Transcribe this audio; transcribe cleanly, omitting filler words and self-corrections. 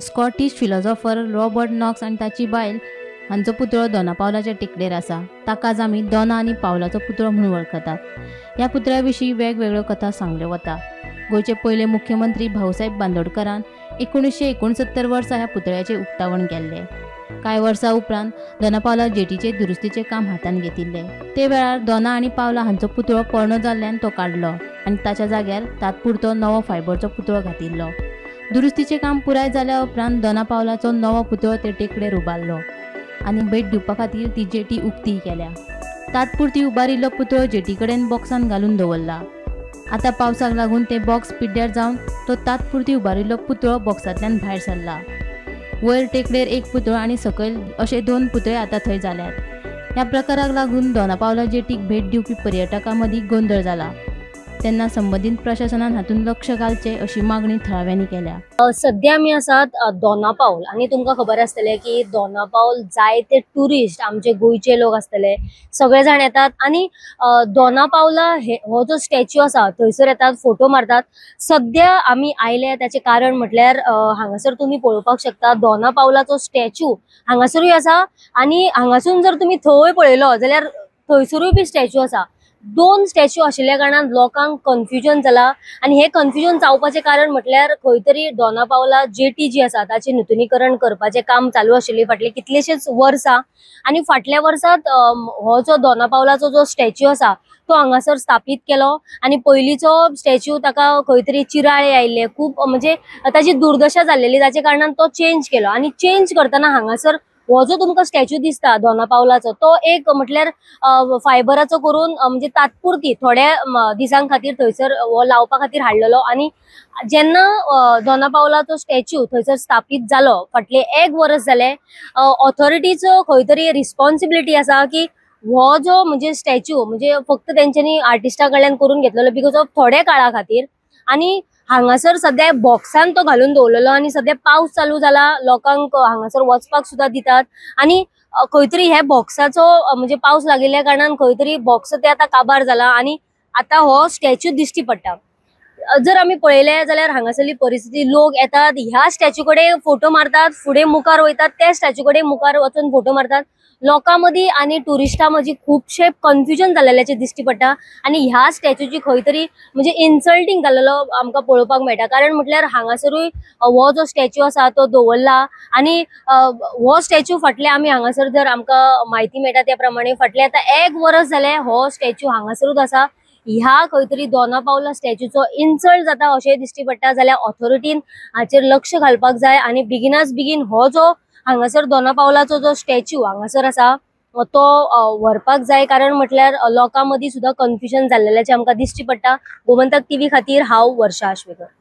Scottish philosopher Robert Knox आनी ताची बायल हांचो पुतळो दोना पावलाच्या टेकडेर आसा. ताकाच आमी दोना आनी पावलाचो पुतळो म्हणून वळखतात. ह्या पुतळ्या विशीं वेगवेगळ्यो कथा सांगल्यो वता. गोंयचे पयले मुख्यमंत्री भाऊसाहेब बांदोडकरान 1969 वर्सा ह्या पुतळ्याचें उक्तावण केल्लें. कांय वर्सां उपरांत दोना पावला जेटीचे दुरुस्तीचें काम हातांत घेतिल्लें. ते वेळार दोना आनी पावला हांचो पुतळो पोरणो जाल्ल्यान तो काडलो आनी ताच्या जाग्यार तात्पुरतो नवो फायबरचो पुतळो घातिल्लो. दुरुस्तीचें काम पुराय जाल्या उपरांत दोना पावलाचो नवो पुतळो ते टेकडेर उबारलो आनी भेट दिवपा खातीर ती जेटी उक्ती केल्या. तात्पुरती उबारिल्लो पुतळो जेटी कडेन बॉक्सान घालून दवरला. आतां पावसाक लागून ते बॉक्स पिड्ड्यार जावन तो तात्पुरती उबारिल्लो पुतळो बॉक्सांतल्यान भायर सरला. वयर टेकडेर एक पुतळो आनी सकयल अशे 2 पुतळे आतां थंय जाल्यात. ह्या प्रकाराक लागून दोना पावला जेटीक भेट दिवपी पर्यटकां मदीं गोंदळ जाला. तेन्ना संबंदीत प्रशासनान हातूंत लक्ष घालचें अशी मागणी थळाव्यांनी केल्या. सध्या आमी आसात दोना पावल आनी तुमकां खबर आसतलें की दोना पावल जायते ट्युरिस्ट आमचे गोंयचे लोक आसतले, सगळे जाण येतात आनी दोना पावला हो जो स्टॅच्यू आसा थंयसर येतात, फोटो मारतात. सध्या आमी आयले ताचें कारण म्हटल्यार हांगासर तुमी पळोवपाक शकता दोना पावलाचो स्टॅच्यू हांगासरूय आसा आनी हांगासून जर तुमी थंय पळयलो जाल्यार थंयसरूय बी स्टॅच्यू आसा. 2 स्टॅच्यू आशिल्ल्या कारणान लोकांक कन्फ्युजन जाला आनी हे कन्फ्युजन जावपाचें कारण म्हटल्यार खंय तरी दोना पावला जेटी जी आसा ताचें नुतनीकरण करपाचें काम चालू आशिल्लें फाटलीं कितलेशेच वर्सां आनी फाटल्या वर्सात हो जो दोना पावलाचो जो स्टॅच्यू आसा तो हांगासर स्थापीत केलो आनी पयलींचो स्टॅच्यू ताका खंय तरी चिराळे आयिल्ले, खूब म्हणजे ताची दुर्दशा जाल्लेली, ताचे कारणान तो चेंज केलो आनी चेंज करतना हांगासर हो जो तुमकां स्टॅच्यू दिसता दोना पावलाचो तो एक म्हटल्यार फायबराचो करून म्हणजे तात्पुरती थोड्या दिसां खातीर थंयसर हो लावपा खातीर हाडलेलो आनी जेन्ना दोना पावलाचो स्टॅच्यू थंयसर स्थापीत जालो फाटले 1 वर्स जालें, ऑथॉरिटीचो खंय तरी रिस्पॉन्सिबिलिटी आसा की हो जो म्हणजे स्टॅच्यू म्हणजे फक्त तेंच्यांनी आर्टिस्टा कडल्यान करून घेतलेलो because of थोड्या काळा खातीर आनी हांगासर सद्या बॉक्सान तो घालून दवरलेलो आनी सद्या पावस चालू जाला, लोकांक हांगासर वचपाक सुद्दां दितात आनी खंय तरी ह्या बॉक्साचो म्हणजे पावस लागिल्ल्या कारणान खंय तरी बॉक्स ते आतां काबार जाला आनी आतां हो स्टॅच्यू दिश्टी पडटा. जर आमी पळयलें जाल्यार हांगासरली परिस्थिती, लोक येतात ह्या स्टॅच्यू कडेन फोटो मारतात, फुडें मुखार वयतात त्या स्टॅच्यू कडेन मुखार वचून फोटो मारतात. लोकां मदीं आनी ट्युरिस्टां मदीं खुबशें कन्फ्युजन जाल्ल्याचें दिश्टी पडटा आनी ह्या स्टॅच्यूची खंय तरी म्हणजे इन्सल्टींग जाल्लेलो आमकां पळोवपाक मेळटा. कारण म्हटल्यार हांगासरूय हो जो स्टॅच्यू आसा तो दवरला आनी हो स्टॅच्यू फाटले आमी हांगासर जर आमकां म्हायती मेळटा त्या प्रमाणे फाटले आतां 1 वर्स जालें हो स्टॅच्यू हांगासरूच आसा. ह्या खंय तरी दोना पावला स्टॅच्यूचो इन्सल्ट जाता अशें दिश्टी पडटा जाल्यार ऑथॉरिटीन हाचेर लक्ष घालपाक जाय आनी बेगिनाच बेगीन हो जो हांगासर दोना पावलाचो जो स्टॅच्यू हांगासर आसा तो व्हरपाक जाय. कारण म्हटल्यार लोकां मदीं सुद्दां कन्फ्युजन जाल्ल्याचें आमकां दिश्टी पडटा. गोमंतक टीव्ही खातीर हांव वर्षा आश्वेकर.